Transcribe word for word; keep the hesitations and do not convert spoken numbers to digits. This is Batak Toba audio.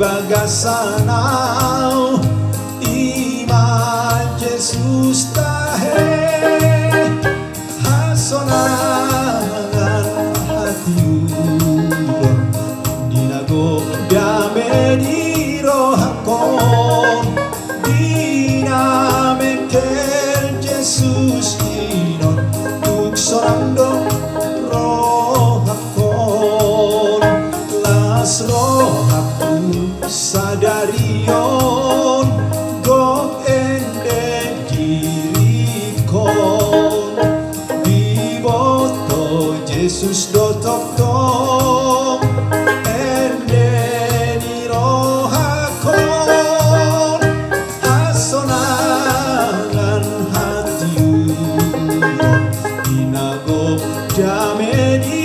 bagasan au, ima Jesus tahe. Hasonangan hatiuron, di na gok dame di rohakon, di na mengkel Jesus inon, tuk sonang do rohakon. Las rohakku sadari on, gok ende dirikon, diboto Jesus do tongtong ende ni rohakon. Hasonangan hatiuron, di na gok dame di